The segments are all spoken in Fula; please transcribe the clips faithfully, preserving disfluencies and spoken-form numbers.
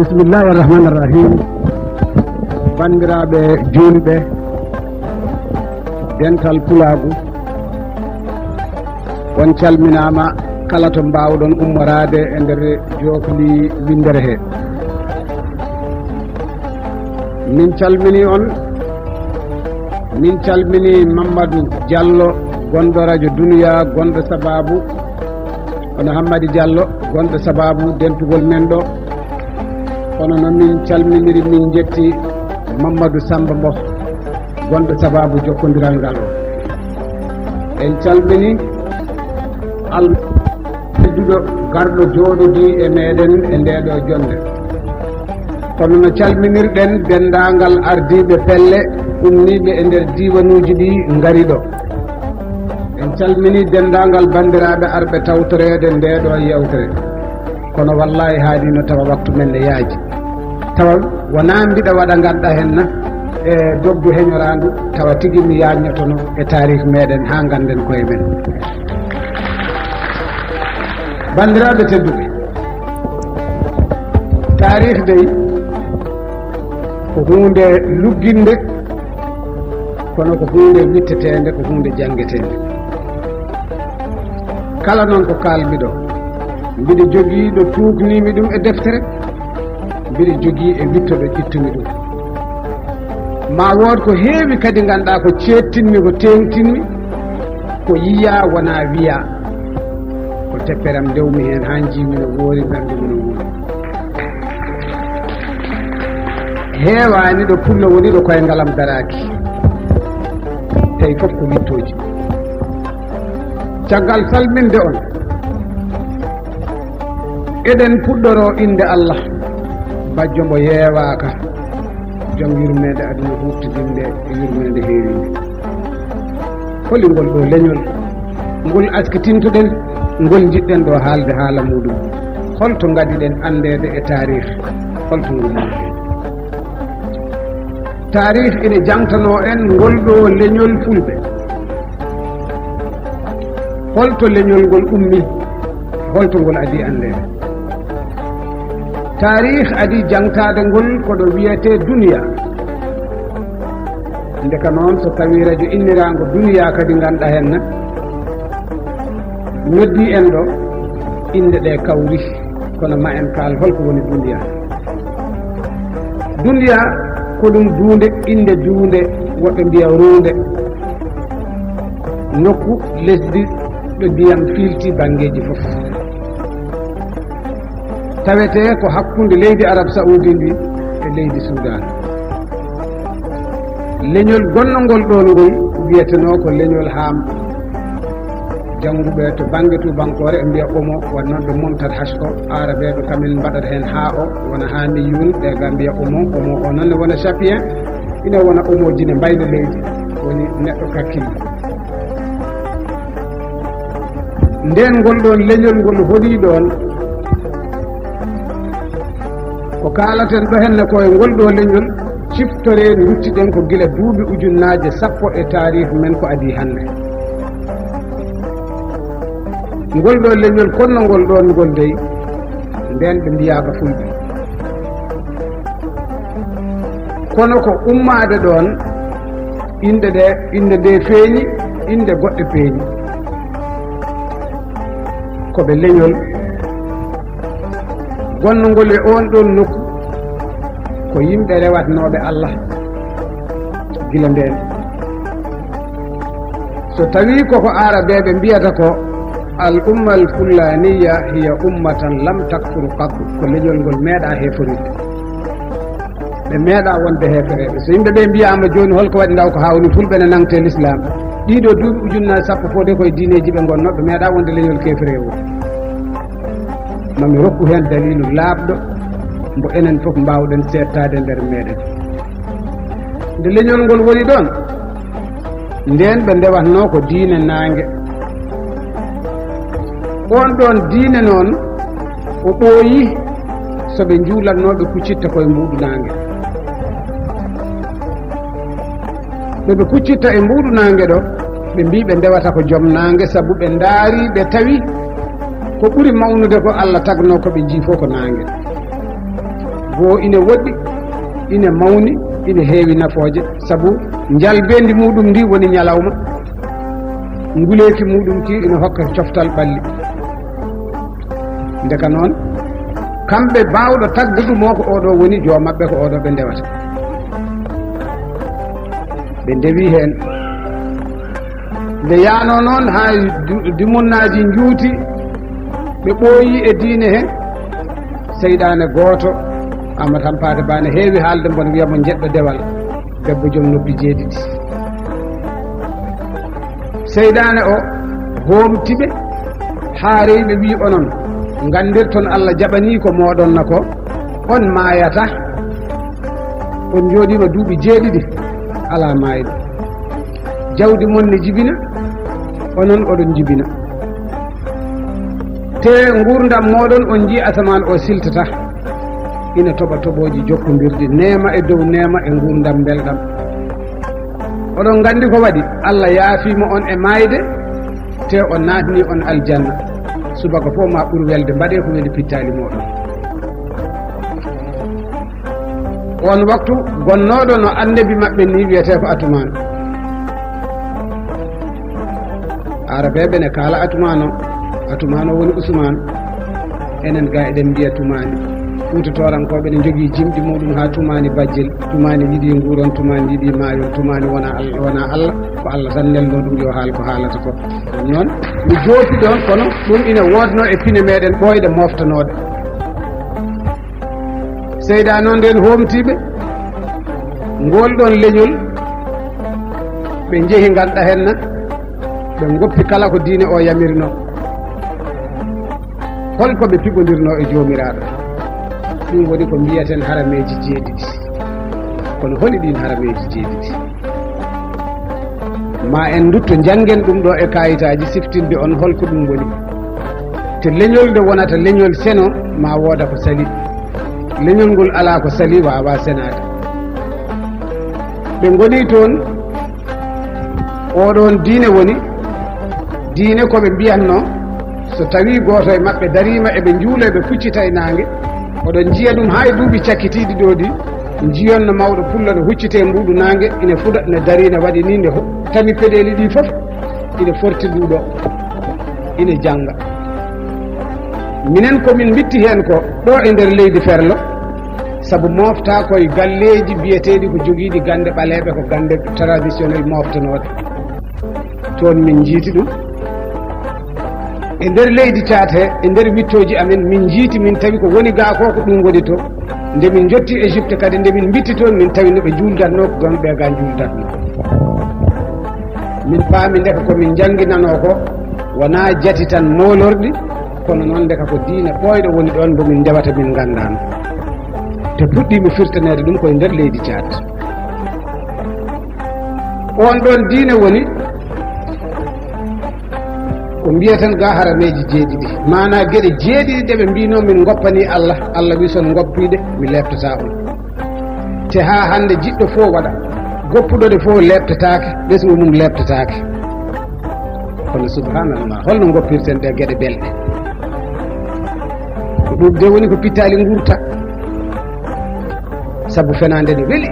Bismillahi arrahmani arrahim. Banndiraaɓe juulɓe, dental Pulaagu, on calminaama kala to mbaawɗon ummoraade e nder jookli winndere he. Min calminii on, min calminii Mamadou Diallo, gonɗo Radio Dunia, gonɗo sabaabu, hono Hammadi Diallo, gonɗo sabaabu dentugol men ɗo. Kono no min calminiri, min njetti Mamadou Samba Mboh, gonɗo sabaabu jokkondiral ngal o. En calmini al-, tedduɗo garɗo jooɗodii e meɗen e nde ɗo jonnde. Kono no calminirɗen denndaangal ardiiɓe pelle ummiiɓe e nder diiwanuuji ɗi ngari ɗo. En calmini denndaangal banndiraaɓe arɓe tawtoreede nde ɗo yewtere. Kono wallaahi haadino tawa waktu men ne yaaji. Tawa wonaa mbiɗa waɗa nganɗa hen na e doggu heñoraandu, tawa tigi mi yaajnotono e taarih meɗen haa ngannden koye men. Banndiraaɓe tedduɓe, taarih dey ko huunde lugginde, kono ko huunde witteteende, ko huunde janngeteende. Kala noon ko kaalmi ɗo, mbiɗa jogii ɗo tuuknimi ɗum e deftere, mbiɗa jogii e witto ɗo ƴittumi ɗum. Ma wood ko heewi kadi ngannduɗaa ko ceettinmi, ko teeŋtinmi, ko yiyaa wonaa wiyaa. Ko tepperam ndewmi heen haa njiimi no woori, nganndumi no woori. Heewaani ɗo pullo woni ɗo koyngalam daraaki. Tawi fof ko wittooji. Caggal salminde on, eɗen puɗɗoroo innde Allah, bajjo mbo yeewaaka, jom yurmeende aduna huuftidinde e yurmeende heeriinde. Holi ngol ɗo leñol, ngol askitintoɗen, ngol njiɗɗen ɗo haalde haala muɗum? Holto ngadiɗen anndeede e taarih? Holto ngol woni? Taarih ina jangtanoo en ngol ɗo leñol fulɓe. Holto leñol ngol ummi? Holto ngol adii anndeede? Taarih adii jangtaade ngol ko ɗo wiyetee duniya. Ndeka noon, so tawii radio inniraango duniya kadi ngannduɗaa heen na, noddii en ɗo, innde ɗe kawri, kono ma en kaal holko woni duniya. Duniya ko ɗum duunde, innde duunde, woɓɓe mbiya ruunde, nokku lesdi ɗo ndiyam fiilti banngeeji fof. Tawetee ko hakkunde leydi Arab Saudi ndi e leydi Sudan. Leñol gonnongol ɗoon ngol wiyetenoo ko leñol Haam. Jannguɓe to bannge tuubankoore ɓe mbiya omo, wano noon ɓe momtat hash o, aarabeeɓe kamen mbaɗata heen haa o, wona haamiyun, ɓe ga mbiya omo, omo o noon ne wona sapien, ina wona omoji ne mbayna leydi, woni neɗɗo kakkilɗo. Nden ngol ɗoon leñol ngol hoɗii ɗoon, ko kaalaten ɗo henne ko e ngol ɗoo leñol, ciftoree nduttiɗen ko gila duuɓi ujunnaaje sappo e taariiku men ko adii hannde. Ngol ɗoo leñol konnongol ɗoon ngol dey, ndeen ɓe mbiyaaka fulɓe. Kono ko ummaade ɗoon, innde ɗe, innde nde feeñi, innde goɗɗe peeñi. Ko ɓe leñol gonnongol e oon ɗoon nokku, ko yimɓe rewatnooɓe Allah gila ndeen. So tawii koko aarabeeɓe mbiyata ko al umma al fullaniya hiya ummatan lam takfur qattu, ko leñol ngol meeɗaa heeforirde. Ɓe meeɗaa wonde heefereeɓe. So yimɓe ɓe mbiyaama jooni, holko waɗi ndaw ko haa woni fulɓe ne nangte l'islam? Ɗiɗo duuɓi ujunnaaji sappo fof de koye diineeji ɓe ngonnoo, ɓe meeɗaa wonde leñol keefereewo. Mami rokku heen daliilu laaɓɗo mbo enen fof mbaawɗen seettaade nder meeɗen. Nde leñol ngol woni ɗoon, ndeen ɓe ndewatnoo ko diine naange. Oon ɗoon diine noon, o ɓooyi so ɓe njuulatnoo ɓe kuccitta koye mbuuɗu naange. Ɓe ɓe kuccitta e mbuuɗu naange ɗo, ɓe mbii ɓe ndewata ko jom naange, sabu ɓe ndaari, ɓe tawi ko ɓuri mawnude ko Allah tagnoo ko ɓe njii fof ko naange. Goo ine woɗɗi, ine mawni, ine heewi nafooje, sabu njalbeendi muuɗum ndi woni ñalawma, nguleeki muuɗum ki ine hokka coftal ɓalli. Ndeka noon, kamɓe baawɗo tagde ɗum o ko oɗo woni joo maɓɓe, ko oɗo ɓe ndewata. Ɓe ndewi heen. Nde yaanoo noon haa du-, dumunnaaji njuuti, ɓe ɓooyi e diine he, seyɗaane gooto, Amadou Hampaate Ba, ne heewi haalde, mboɗo wiya mo njeɗɗo dewal, debbo joom noppi jeeɗiɗi. Seyɗaane o hoomti ɓe haa rewi ɓe, wiyi, "Onon nganndirton Allah jaɓanii ko mooɗon na ko, on maayata, on njooɗiima duuɓi jeeɗiɗi alaa maayde. Jawdi mon ne jibina, onon oɗon njibina. Te nguurndam mooɗon on njii asamaan o siltata, ina toɓa toɓooji jokkondirɗi, neema e dow neema e nguurndam mbelɗam. Oɗon nganndi ko waɗi? Allah yaafiima on e maayde, te o naatni on aljanna. Subaka fof ma ɓur welde, mbaɗee ko weli pittaali mooɗon." Oon waktu gonnooɗo no annabi maɓɓe ni wiyetee ko Atumaana. Arabeeɓe ne kaala Atumaano, Atumaano woni Usmaan. Enen ga eɗen mbiya Tumaani. Fuuta Toorankooɓe ne njogii jimɗi muɗum haa Tumaani Bajjel. Tumaani yiɗi nguuron, Tumaani yiɗi maayon, Tumaani wona Al-, wona Allah, ko Allah tan nelno ɗum yo haal ko haalata ko. Ɗum noon, mi jooti ɗoon, kono ɗum ina woodno e pine meɗen ɓooyɗe moftanooɗe. Seyɗaane on nden hoomtiiɓe, ngol ɗon leñol, ɓe njehi nganɗa hen na, ɓe ngoppi kala ko diine o yamirno. Hol ko ɓe piɓondirno e Joomiraaɗo? Ɗum woni ko mbiyaten harameeji jeeɗiɗi. Kono holi ɗin harameeji jeeɗiɗi? Ma en ndutto njanngen ɗum ɗo e kaayitaaji siftinɓe on hol ko ɗum woni. Te leñol nde wonata leñol seno, ma wooda ko sali. Leñol ngol alaa ko sali, waawaa senaade. Ɓe ngoni toon, oɗon diine woni diine ko ɓe mbiyatno, so tawi gooto e maɓɓe dariima eɓe njuula, eɓe kuccita e naange, oɗon njiya ɗum haa e duuɓi cakkitiiɗi ɗo ɗi, njiyon no mawɗo pullo no huccite mbuuɗu naange, ina fuɗa, ina dari, ina waɗi ni, nde ho-, tami peɗeeli ɗi fof, ina forti ɗuɗo, ina jannga. Minen ko min mbitti heen ko ɗo e nder leydi Ferlo, sabu mofta koye galleeji biyeteeɗi ko jogiiɗi gannde ɓaleeɓe, ko gannde traditionnel moftanooɗe. Toon min njiiti ɗum. E nder leydi Caad he, e nder wittooji amen, min njiiti, min tawi ko woni gaa ko, ko ɗum woni to. Nde min njotti Égypte kadi, nde min mbitti toon, min tawi no ɓe njuuldatnoo, ko ɗoon ɓe gaa njuuldatnoo. Min paami ndeka ko min njannginanoo ko, wonaa jati tan moolorɗi, kono noon ndeka ko diine ɓooyɗo woni ɗoon mbo min ndewata, min nganndaano. Te puɗɗiimi firtaneede ɗum koye nder leydi Caad. Oon ɗoon diine woni ko mbiyeten ga harameeji jeeɗiɗi, maanaa geɗe jeeɗiɗi ɗe ɓe mbino min ngoppani Allah, Allah wi son ngoppiɗe mi leeptata on. Te haa hannde jiɗɗo fof waɗa, goppuɗo ɗe fof leeptataake, ɓesngu mum leeptataake. Kono subhanallah, holno ngoppirten ɗe geɗe belɗe? Ko ɗum de woni ko pittaali nguurta, sabu fenaande ne weli.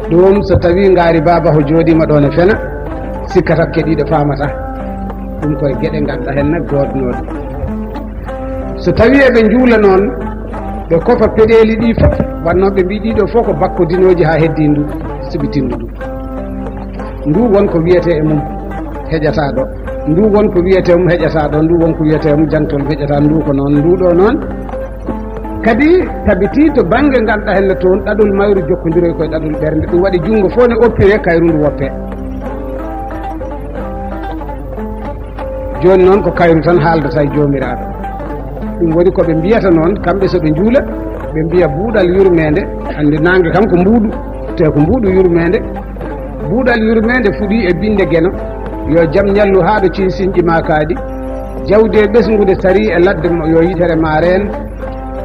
Ɗum so tawi ngaari baaba o jooɗiima ɗo ne fena, sikkata keɗiiɗo faamata. Ɗum koye geɗe nganɗa hen nag goodnooɗe. So tawi eɓe njuula noon, ɓe kofa peɗeeli ɗi fof, wannoo ɓe mbii ɗiɗo fof ko bakkodinooji haa heddii ndu, siɓitindu ndu. Ndu won ko wiyetee e mum heƴata ɗo, ndu won ko wiyetee mum heƴata ɗo, ndu won ko wiyetee mum jantol heƴata, ndu ko noon, ndu ɗo noon. Kadi tabitii to bannge nganɗa heen ne toon, ɗaɗol mayru jokkondiroy koye ɗaɗol ɓernde, ɗum waɗi junngo fof ne oppiree, kayru ndu woppee. Jooni noon ko kayru tan haaldata e Joomiraaɗo. Ɗum woni ko ɓe mbiyata noon, kamɓe so ɓe njuula, ɓe mbiya buuɗal yurmeende, anndi naange kam ko mbuuɗu, te ko mbuuɗu yurmeende. Buuɗal yurmeende fuɗi e binnde Geno, yo jam ñallu haa ɗo cinsinƴi maa kaaɗi. Jawdi e ɓesngu nde sarii e ladde mo, yo yitere maa reen.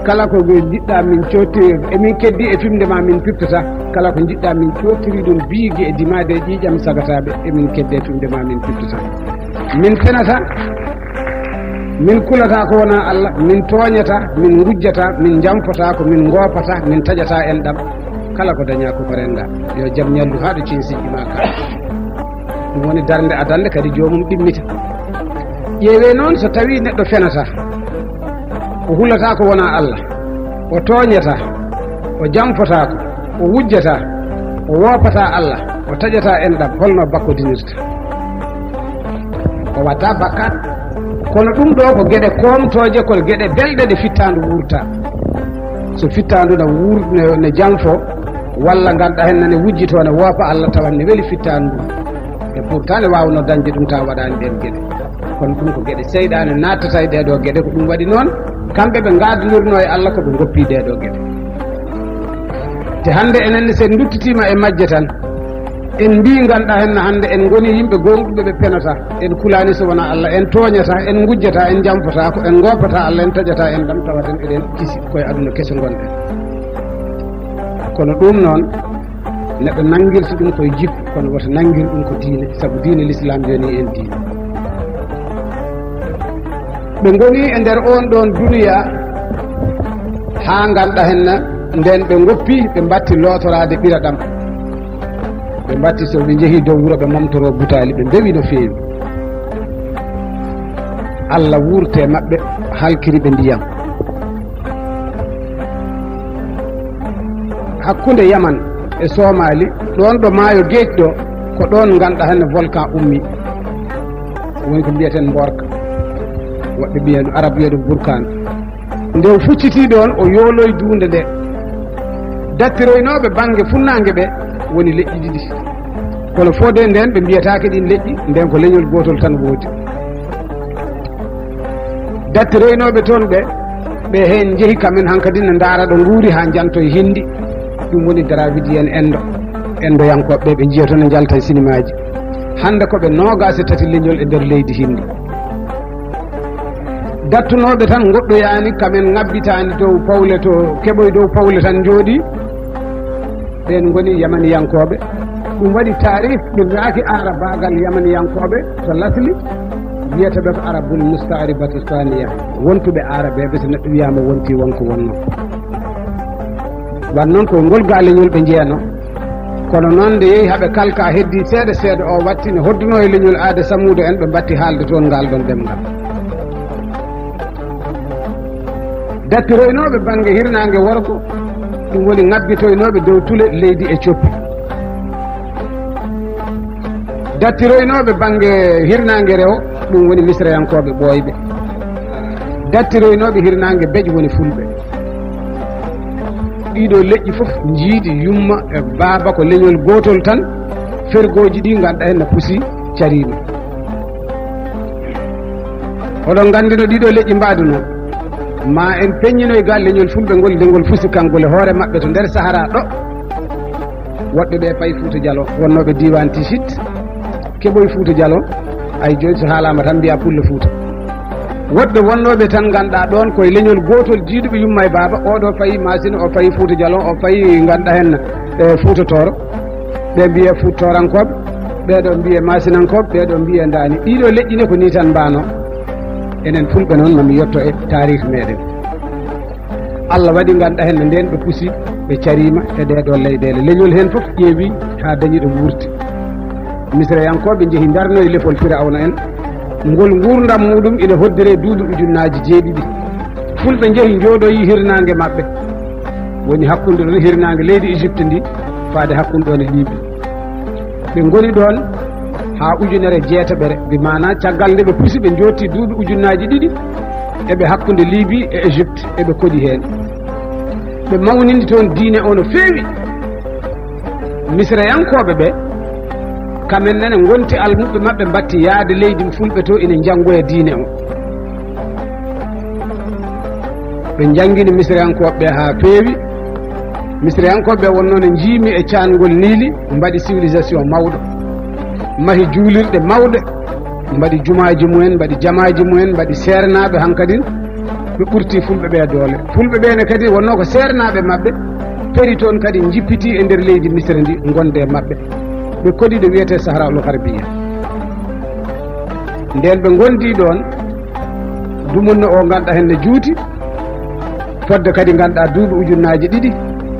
Kala ko njiɗɗaa min cootti, emin keddi e fimnde ma min pittata. Kala ko njiɗɗaa min coottiri ɗum biigi e dimaade e ƴiiƴam sagataaɓe, emin keddi e fimnde ma min pittata. Min fenata. Min kulataa ko wonaa Allah, min tooñataa, min ngujjataa, min njamfotaako, min ngoopataa, min taƴataa enɗam. Kala ko dañaa ko ko renndaa. Yo jam ñallu haa ɗo censiiji maa kaa. Ɗum woni darnde adannde kadi joomum ɗimmita. Ƴeewee noon so tawii neɗɗo fenataa, o hulataa ko wonaa Allah, o tooñataa, o jamfotaako, o wujjataa, o woopataa Allah, o taƴataa enɗam, holno bakkodinirta? O watta bakkat. Kono ɗum ɗo ko geɗe koomtooje, ko geɗe belɗe ɗe fittaandu wuurta. So fittaandu na wuur-, ne, ne janfo, walla ngannduɗaa heen ne wujjitoo ne woopa Allah, tawan ne weli fittaandu ndu. E pourtant ne waawnoo dañde ɗum tawa waɗaani ɗeen geɗe. Kono ɗum ko geɗe seyɗaane nattata e ɗee ɗoo geɗe, ko ɗum waɗi noon. Kamɓe ɓe ngaadondirnoo e Allah ko ɓe ngoppi ɗee ɗoo geɗe. Te hannde enen ne, so en nduttitiima e majje tan, en mbii ngannduɗaa heen ne hannde en ngoni yimɓe gooŋɗuɓe ɓe penata, en kulaani so wonaa Allah, en tooñata, en ngujjata, en jamfata, ko en ngoopata Allah, en taƴata enɗam, tawaten eɗen kisi koye aduna keso ngonɗen. Kono ɗum noon, neɗɗo nanngirta ɗum koye jikku, kono wota nanngir ɗum ko diine, sabu diine Lislaam yoni en diine. Ɓe ngoni e nder oon ɗoon duniya haa ngannduɗaa heen ne, ndeen ɓe ngoppi, ɓe mbatti lootoraade ɓira ɗam. Ɓe mbatti so ɓe njehii dow wuro, ɓe momtoroo butaali, ɓe mbewi no feewi. Allah wuurte maɓɓe, halkiri ɓe ndiyam. Hakkunde Yaman e Soomaali, ɗoon ɗo maayo geec ɗo, ko ɗoon ngannduɗaa heen ne volcan ummi. Woni ko mbiyaten mboorka. Woɓɓe mbiya ɗum, Arab wiya ɗum burkaan. Nde o fuccitii ɗoon, o yooloyi duunde nde. Dattiroynooɓe bannge funnaange ɓe woni leƴƴi ɗiɗi. Kono fodde ndeen ɓe mbiyataake ɗiin leƴƴi, ndeen ko leñol gootol tan woodi. Dattiroynooɓe toon ɓe, ɓe heen njehi kamen hankadi ne ndaara ɗo nguuri haa njantoy Hindi. Ɗum woni Dravidiyen Endo. Endoyankooɓe ɓe, ɓe njiya toon ne njalta e sinimaaji. Hannde ko ɓe noogaas e tati leñol e nder leydi Hindi. Dattunooɓe tan ngoɗɗoyaani, kamen ŋabbitaani dow pawle to keɓoy dow pawle tan njooɗii. Ɓeen ngoni Yamaniyankooɓe. Ɗum waɗi taarif ɓirdaaki aarabaagal Yamaniyankooɓe to lasli, wiyata ɓe ko Arabul Mustaaribatu Saaniya, wontuɓe aarabeeɓe, so neɗɗo wiyaama wonti won ko wonnoo. Wan noon ko ngol gaa leñol ɓe njeyanoo. Kono noon nde yehi haa ɓe kalka, heddii seeɗa seeɗa, o watti ne hoddunoo e leñol aade Samuuda en, ɓe mbatti haalde toon ngaal ɗoon ɗemngal. Dattiroynooɓe bannge hirnaange worgo, ɗum woni ŋabbitoynooɓe dow tule leydi Ethiopie. Dattiroynooɓe bannge hirnaange rewo, ɗum woni Misrayankooɓe ɓooyɓe. Dattiroynooɓe hirnaange beƴ woni Fulɓe. Ɗiɗo leƴƴi fof njiidi yumma e baaba ko leñol gootol tan, fergooji ɗi ngannduɗaa heen no pusi cariima. Oɗon nganndi no ɗiɗo leƴƴi mbaadunoo. Ma en peññinoy gaa leñol Fulɓe ngol, nde ngol fusi kanngol e hoore maɓɓe to nder Sahara ɗo. Woɗɓe ɓe payi Fuuta Jalon, wonnooɓe diiwaan Tisit, keɓoy Fuuta Jalon, ay jooni so haalaama tan mbiyaa Pullo Fuuta. Woɗɓe wonnooɓe tan ngannduɗaa ɗoon koye leñol gootol jiiduɓe yumma e baaba, oɗo fayi Maasina, o fayi Fuuta Jalon, o fayi ngannduɗaa heen, e, Fuuta Tooro. Ɓe mbiyee Fuuta Toorankooɓe, ɓeeɗo mbiyee Maasinankooɓe, ɓeeɗo mbiyee Ndaani. Ɗiɗo leƴƴi ne ko nii tan mbaanoo. Enen Fulɓe noon, ma mi yetto e taariik meeɗen. Allah waɗi ngannduɗaa heen no ndeen ɓe pusi, ɓe cariima e ɗee ɗoo leyɗeele. Leñol heen fof ƴeewi haa dañi ɗo wuurti. Misrayankooɓe njehi ndarnoyi lefol Firawna en. Ngol nguurndam muuɗum ina hoddire duuɓi ujunnaaji jeeɗiɗi. Fulɓe njehi njooɗoyi hirnaange maɓɓe. Woni hakkunde ɗoon hirnaange leydi Égypte ndi, faade hakkunde ɗoon e Libi. Ɓe ngoni ɗoon haa ujunere jeetaɓere, bi maanaa caggal nde ɓe pusi, ɓe njootti duuɓi ujunnaaji ɗiɗi, eɓe hakkunde Libi e Égypte, eɓe koɗi heen. Ɓe mawnindi toon diine o no feewi. Misirayankooɓe ɓe, kamen nene ngonti almuɓɓe maɓɓe, mbatti yaade leydi Fulɓe to, ina njanngoya diine o. Ɓe njanngini Misirayankooɓe ɓe haa feewi. Misirayankooɓe ɓe wonnoo no njiimi e caangol Niili, mbaɗi civilisation mawɗo, mahi juulirɗe mawɗe, mbaɗi jumaaji mumen, mbaɗi jamaaji mumen, mbaɗi seernaaɓe hankadin, ɓe ɓurti Fulɓe ɓe doole. Fulɓe ɓe ne kadi wonnoo ko seernaaɓe maɓɓe, peri toon kadi njippiti e nder leydi Misira ndi, ngonde e maɓɓe. Ɓe koɗi ɗo wiyetee Sahara ul Harbiya. Ndeen ɓe ngondi ɗoon, Dumunna o, ngannduɗaa, heen ne juuti, fodde kadi, ngannduɗaa, duuɓi ujunnaaje ɗiɗi,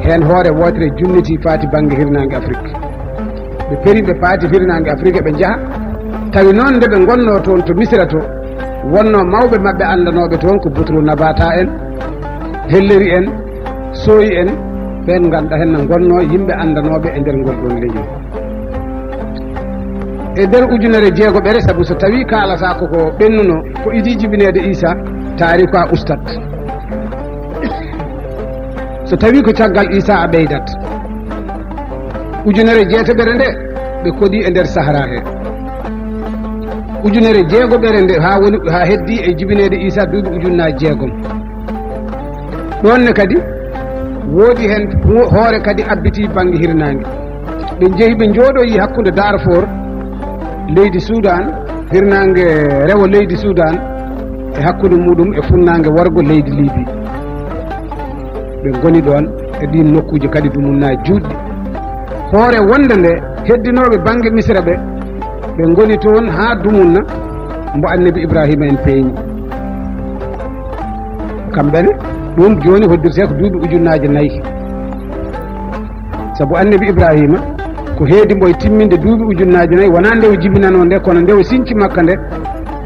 heen hoore wootere junniti faati bannge hirnaange Afrik. Ɓe peri, ɓe paati hirnaange Afrik, ɓe njaha. Tawi noon, nde ɓe ngonnoo toon to Misira to, wonnoo mawɓe maɓɓe anndanooɓe toon ko Butru Nabata en, Helleri en, Sooyi en, ɓeen ngannduɗaa heen ne ngonnoo yimɓe anndanooɓe e nder ngol ɗoon leñol. E nder ujunere jeegoɓere, sabu so tawii kaalata ko ko ɓennuno, ko idii jibineede Iisaa, taariku a ustat. So tawii ko caggal Iisaa a ɓeydat. Ujunere jeetaɓere nde, ɓe koɗi e nder Sahara he. Ujunere jeegoɓere nde, haa woni, haa heddii e jibineede Iisaa duuɓi ujunnaaji jeegom. Ɗoon ne kadi, woodi heen ho-, hoore kadi abbiti bannge hirnaange. Ɓe njehi, ɓe njooɗoyi hakkunde Darfour, leydi Sudan, hirnaange rewo leydi Sudan, e hakkunde muuɗum e funnaange worgo leydi Libi. Ɓe ngoni ɗoon e ɗiin nokkuuji kadi, dumunnaaji juutɗi. Hoore wonde nde, heddinooɓe bannge Misira ɓe, ɓe ngoni toon haa dumunna mbo Annabi Ibraahiima en peeñi. Kamɓe ne, ɗum jooni hoddirtee ko duuɓi ujunnaaje nayi. Sabu Annabi Ibraahiima, ko heedi mbo e timminde duuɓi ujunnaaje nayi, wonaa nde o jibinanoo nde, kono nde o sinci Makka nde,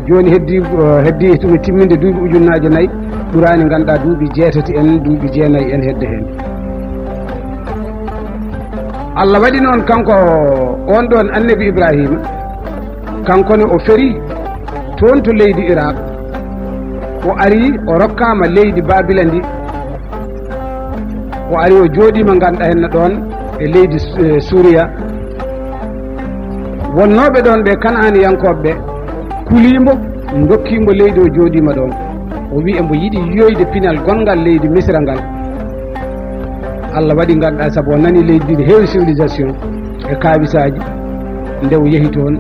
jooni heddii, eh, heddii ɗum e timminde duuɓi ujunnaaje nayi, ɓuraani, ngannduɗaa, duuɓi jeetati en, duuɓi jeenayi en hedde heen. Allah waɗi noon, kanko oon ɗoon Annabi Ibraahiima, kanko ne o feri toon to leydi Iraq. O ari, o rokkaama leydi Baabila ndi. O ari, o jooɗiima, ngannduɗaa, heen ɗoon e leydi Su-, eh, Suuriya. Wonnooɓe ɗoon ɓe Kanaaniyankooɓe ɓe kulii mbo, ndokkii mbo leydi, o jooɗiima ɗoon. O wi'i mbo yiɗi yiyoyde pinal gonngal leydi Misira ngal. Allah waɗi, ngannduɗaa, sabu o nani leydi ndi ne heewi civilisation e kaawisaaji. Nde o yehi toon,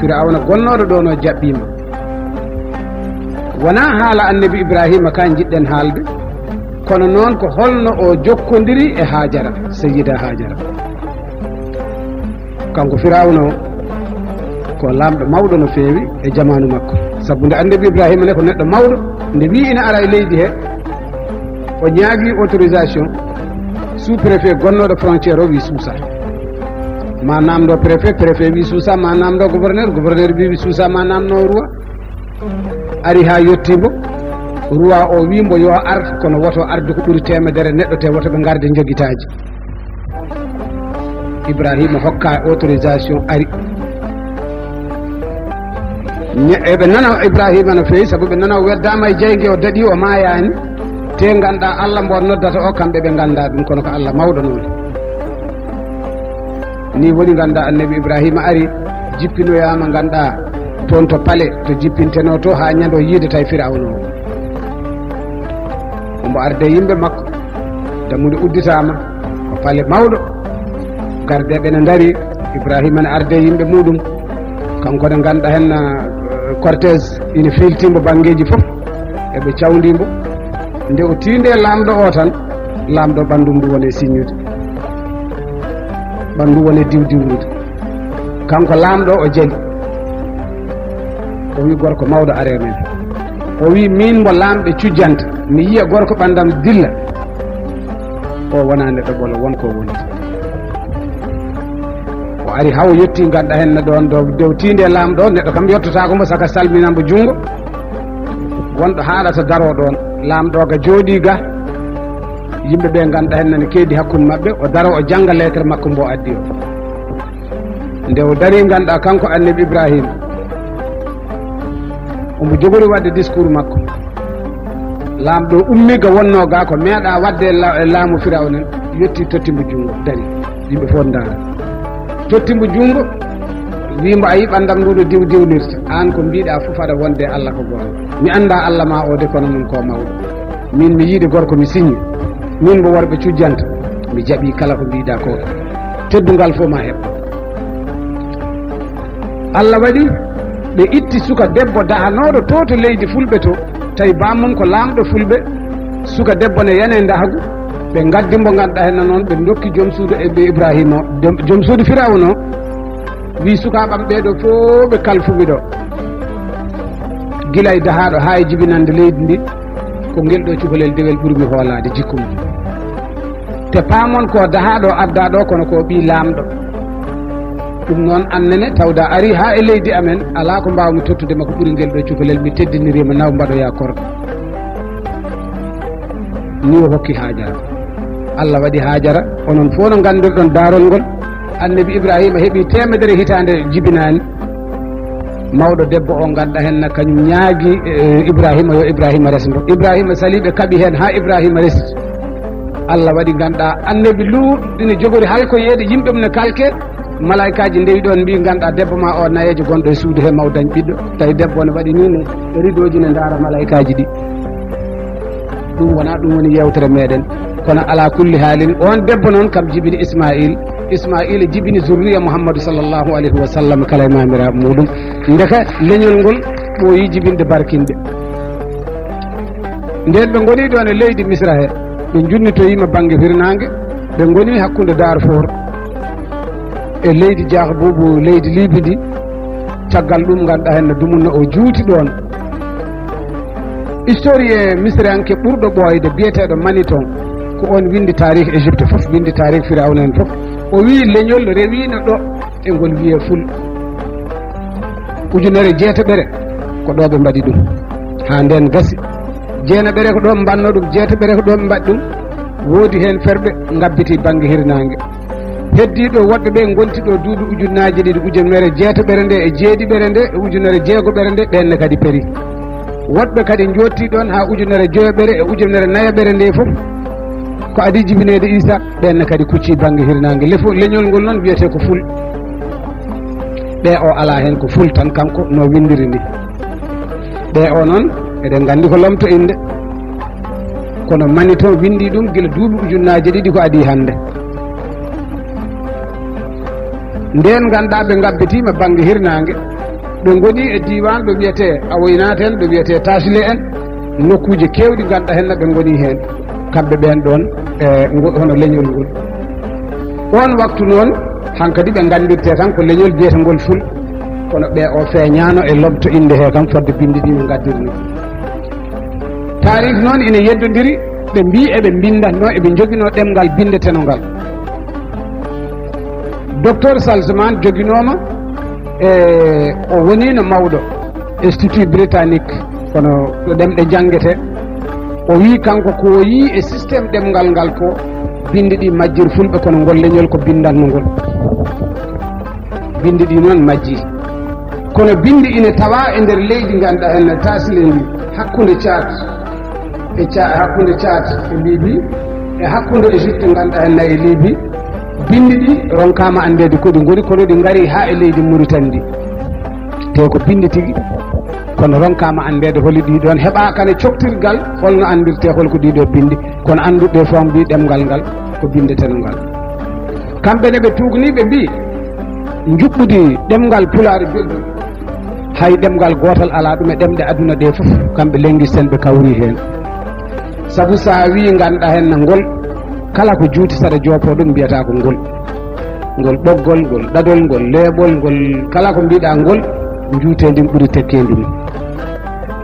Firawna gonnooɗo ɗoon o jaɓɓiima. Wonaa haala Annabi Ibraahiima ka njiɗɗen haalde, kono noon ko holno o jokkondiri e Haajara, Sayyida Haajara. Kanko Firawna o, ko laamɗo mawɗo no feewi e jamaanu makko. Sabu nde Annabi Ibraahiima ne ko neɗɗo mawɗo, nde wi'i ina ara e leydi he, o ñaagii autorisation, sous-préfet gonnooɗo frontière o wi'i suusaa. Ma naamndo préfet, préfet wi'i suusaa, ma naamndo gouverneur, gouverneur wi'i suusaa, ma naamndo roi. Ari haa yottii mbo, roi o wi'i mbo yo ar, kono woto ardu ko ɓuri teemedere neɗɗo, te woto ɓe ngarde njogitaaji. Ibraahiima hokkaa autorisation, ari. Ñe-, eɓe nana Ibraahiima no feewi, sabu ɓe nana o weddaama e jayge, o daɗii, o maayaani. Te ngannduɗaa Allah mbo noddata o, kamɓe ɓe nganndaa ɗum, kono ko Allah mawɗo noon. Ni woni, ngannduɗaa, Annabi Ibraahiima ari, jippinoyaama, ngannduɗaa, toon to palais, to jippintenoo to haa ñande o yiidata e Firawna o. Omo arde yimɓe makko, dammuɗe udditaama, ko palais mawɗo. Gardeeɓe ne ndarii, Ibraahiima ne arde yimɓe muuɗum. Kanko ne, ngannduɗaa, heen, eh, cortège ina fiiltii mbo banngeeji fof, eɓe cawndii mbo. Nde o tiindii e laamɗo o tan, laamɗo ɓanndu ndu woni e siññude. Ɓanndu woni e diwdiwnude. Kanko laamɗo o jali. O wi gorko mawɗo, "Aree men." O wi, "Miin mbo laamɓe cujjanta, mi yiya gorko ɓanndam dilla. O wonaa neɗɗo ɓolo, won ko woni." O ari haa o yettii, ngannduɗaa, heen ne ɗoon ɗo, dow tiinde laamɗo, neɗɗo kam yottotaako mbo saka salmina mbo junngo. Wonɗo haalata daroo ɗoon, laamɗo ga jooɗii ga, yimɓe ɓe, ngannduɗaa, heen nani keedi hakkunde maɓɓe, o daroo, o jannga lettre makko mbo addi o. Nde o darii, ngannduɗaa, kanko Annabi Ibraahiima, omo jogori waɗde discours makko. Laamɗo ummii ga wonnoo ga ko meeɗaa waɗde e la-, e laamu Firawna, yettii, totti mbo junngo, darii. Yimɓe fof ndaara. Totti mbo junngo, wii mbo, "A yii ɓanndam ndu no diw diwnirta. Aan ko mbiiɗaa fof aɗa wonde e Allah ko gooto. Mi anndaa Allah ma o de, kono noon ko mawɗo. Miin mi yiide gorko, mi siññi. Miin mbo worɓe cujjanta. Mi jaɓii kala ko mbiiɗaa ko. Teddungal fof ma heɓ." Allah waɗi ɓe itti suka debbo dahanooɗo to, to leydi Fulɓe to, tawi bammum ko laamɗo Fulɓe. Suka debbo ne yana e ndahagu, ɓe ngaddi mbo, ngannduɗaa, heen noon ɓe ndokki joom suudu e ɓe Ibraahiima o, joom, joom suudu Firawna o, wii, "Sukaaɓe am ɓee ɗo fof ɓe kalfumi ɗo." Gila e dahaaɗo haa e jibinannde leydi ndi, ko ngel ɗo cukalel dewel ɓurmi hoolaade jikku mum. Te paamon ko dahaaɗo addaa ɗo, kono ko ɓii laamɗo. Ɗum noon, annene tawda ari haa e leydi amen, alaa ko mbaawmi tottude ma ko ɓuri ngel ɗo cukalel, mi teddiniriima, naw mbaɗoyaa korɗo. Ni o hokki Haajara. Allah waɗi Haajara, onon fof no nganndirɗon daarol ngol. Annabi Ibrahima heɓi teemedere hitaande jibinaani. Mawɗo debbo o ngannduɗaa heen na kañum ñaagi, eh, Ibrahima yo Ibrahima res mo. Ibrahima sali ɓe kaɓi heen haa Ibrahima resi. Allah waɗi ngannduɗaa annabi Luut ina jogori halkoyeede yimɓe mum ne kalke. Malaykaaji ndewi ɗoon mbi ngannduɗaa debbo ma o nayeejo gonɗo e suudu he maw dañ ɓiɗɗo. Tawi debbo ne waɗi ni ne ridooji ne ndaara malaykaaji ɗi. Ɗum wonaa ɗum woni yeewtere meɗen. Kono alaa kulli haalin, oon debbo noon kam jibini Ismaayil. Ismaayil jibini zurriya Muhammadu sallallahu alayhi wa sallam kala e maamiraaɓe muɗum. Ndeka leñol ngol ɓooyi jibinde barkinɗe. Ndeen ɓe ngoni ɗoon e leydi Misra he, ɓe njunnitoyiima bannge hirnaange, ɓe ngoni hakkunde Darfour e leydi Jaaxbuubu, leydi Liibi ndi. Caggal ɗum, ngannduɗaa heen no dumunna o juuti ɗoon. Historien misranke ɓurɗo ɓooyde, biyeteeɗo Maniton, ko oon winndi taarih Égypte fof, winndi taarih Firawna en fof. O wii leñol rewiino ɗo e ngol wiyee Ful. Ujunere jeetaɓere ko ɗo ɓe mbaɗi ɗum. Haa ndeen gasi. Jeenaɓere ko ɗo ɓe mbaɗno ɗum, jeetaɓere ko ɗo ɓe mbaɗi ɗum. Woodi heen ferɓe ngabbiti bannge hirnaange. Heddiiɗo woɗɓe ɓe ngonti ɗo duuɓi ujunnaaje ɗiɗi, ujunere jeetaɓere nde e jeeɗiɓere nde e ujunere jeegoɓere nde, ɓeen ne kadi peri. Woɗɓe kadi njootti ɗoon haa ujunere joyoɓere e ujunere nayaɓere nde fof, ko adii jibineede Iisa, ɓeen ne kadi kucci bannge hirnaange. Lefo-, leñol ngol noon wiyetee ko Ful. Ɓe o alaa heen, ko Ful tan kanko no winndiri ni. Ɓe o noon, eɗen nganndi ko lomto innde. Kono Maniton winndi ɗum gila duuɓi ujunnaaje ɗiɗi ko adii hannde. Ndeen ngannduɗaa ɓe ngabbitiima bannge hirnaange, ɓe ngoni e diiwaan ɗo wiyetee Awoynaat en, ɗo wiyetee Taasile en, nokkuuje keewɗi ngannduɗaa heen ɓe ngoni heen. Kamɓe ɓeen ɗoon, e ngo-, hono leñol ngol. Oon waktu noon, hankadi ɓe nganndirtee tan ko leñol biyetengol Ful, kono ɓe o feeñaano e lomto innde he kam fodde binndi ɗi no ngaddirnoo. Taarih noon ina yeddondiri, ɓe mbii eɓe mbinndatnoo, eɓe njoginoo ɗemngal binndetenongal. Docteur Salzman joginooma, e o woniino mawɗo Institut Britannique, kono ɗo ɗemɗe njanngetee. O wii kanko ko o yii e système ɗemngal ngal ko binndi ɗi majjir Fulɓe, kono ngol leñol ko binndatno ngol. Binndi ɗi noon majji. Kono binndi ina tawa e nder leydi ngannduɗaa heen no Taasile ndi, hakkunde Caad e Ca-, hakkunde Caad e Libi, e hakkunde Égypte ngannduɗaa heen na e Libi. Binndi ɗi ronkaama anndeede ko ɗi ngoni, kono ɗi ngari haa e leydi Muritani ndi. Te ko binndi tigi, kono ronkaama anndeede holi ɗi ɗoon, heɓaaka ne coktirgal holno anndirtee hol ko ɗii ɗoo binndi, kono annduɓe fof mbii ɗemngal ngal ko binndetenongal. Kamɓe ne ɓe tuugni, ɓe mbii njuɓɓudi ɗemngal Pulaar joɗɗum, hay ɗemngal gootal alaa ɗum e ɗemɗe aduna ɗe fof, kamɓe linguiste en ɓe kawri heen. Sabu so a wii ngannduɗaa heen na ngol, kala ko juuti saɗa joopoo ɗum mbiyata ko ngol. Ngol ɓoggol, ngol ɗaɗol, ngol leeɓol, ngol kala ko mbiɗa ngol, njuuteendi ɓuri tekkeendi mum.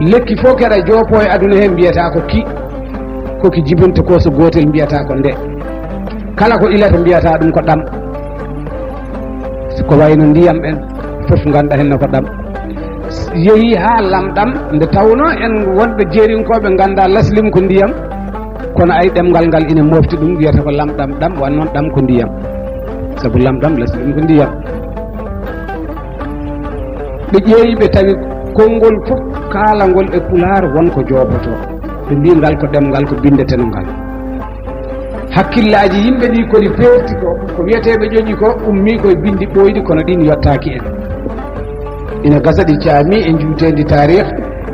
Lekki fof keɗa joopoo e aduna heen mbiyata ko ki, ko ki jibinta ko so gootel mbiyata ko nde. Kala ko ilata mbiyata ɗum ko ɗam. Ko wayno ndiyam en fof ngannduɗaa heen no ko ɗam. Yehi haa lamɗam, nde tawnoo en wonɓe jeerinkooɓe nganndaa laslim ko ndiyam, kono ay ɗemngal ngal ina mofti ɗum, wiyata ko lamɗam, ɗam, wan noon ɗam ko ndiyam. Sabu lamɗam, laslim ko ndiyam. Ɓe ƴeewi, ɓe tawi konngol fof kaalangol e Pulaar won ko joopotoo. Ɓe mbii ngal ko ɗemngal, ko binndetenongal. Hakkillaaji yimɓe ɗi ko ɗi peerti ko, ko wiyeteeɓe ƴoƴi ko, ummii ko e binndi ɓooyɗi, kono ɗiin yottaaki en. Ina gasa ɗi caami e njuuteendi taarih,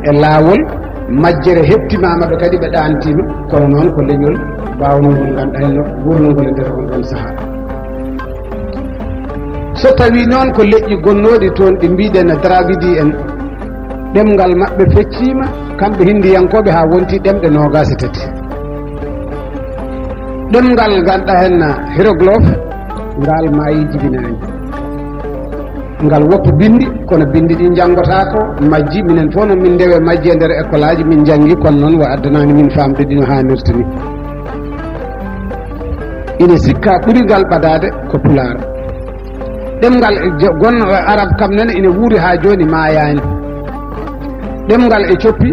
e laawol, majjere heɓtimaama ɓe kadi ɓe ɗaantiima, kono noon ko leñol baawnongol ngannduɗaa heen no wuurnungol e nder on ɗoon sahaa. So tawii noon ko leƴƴi gonnooɗi toon ɗi mbiɗen Dravidi en, ɗemngal maɓɓe fecciima, kamɓe Hinndiyankooɓe, haa wonti ɗemɗe noogaas e tati. Ɗemngal ngannduɗaa heen na hiéroglyphe, ngal maayi jibinaani. Ngal woppa binndi, kono binndi ɗi njanngotaako, majji, minen fof noon min ndewe majji e nder école aji, min njanngi, kono noon wa addanaani min faamde ɗi no haanirta ni. Ina sikka ɓuri ngal ɓadaade ko Pulaar. Ɗemngal e jo-, gonno e Arab kam nene ina wuuri haa jooni maayaani. Ɗemngal e coppi,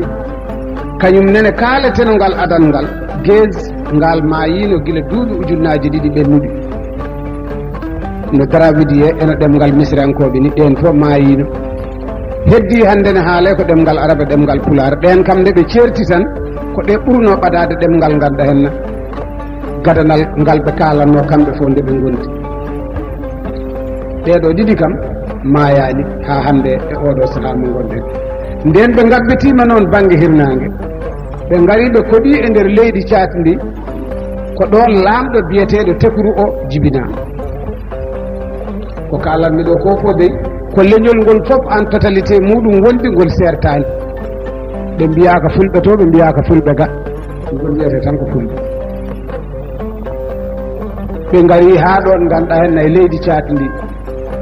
kañum nene kaaleteno ngal adanngal, Geez, ngal maayiino gila duuɓi ujunnaaji ɗiɗi ɓennuɗi. No Dravidiye eno ɗemngal Misirankooɓe ni, ɗeen fof maayiino. Heddii hannde ne haalee ko ɗemngal Arab e ɗemngal Pulaar. Ɗeen kam nde ɓe ceerti tan, ko ɗe ɓurnoo ɓadaade ɗemngal ngal ɗo henna. Gadanal ngal ɓe kaalannoo kamɓe fof nde ɓe ngondi. Ɗee ɗoo ɗiɗi kam maayaani haa hannde e oo ɗoo sahaa mo ngonɗen. Ndeen ɓe ngabbitiima noon bannge hirnaange. Ɓe ngari ɓe koɗi e nder leydi caatndi, ko ɗoon laamɗo biyeteeɗo Tekuru o jibinaama. Ko kaalanmi ɗo ko fof dey, ko leñol ngol fof en totalité muɗum wondi ngol sertaani. Ɓe mbiyaaka fulɓe to, ɓe mbiyaaka fulɓe ga. Ngol wiyete tan ko fulɓe. Ɓe ngari haa ɗoon ngannduɗaa heen e leydi caatndi.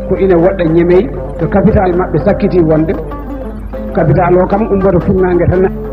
Ko ina woɗɗa ñemey to capital maɓɓe sakkiti wonde. Capital o kam ummoto funnaange tan.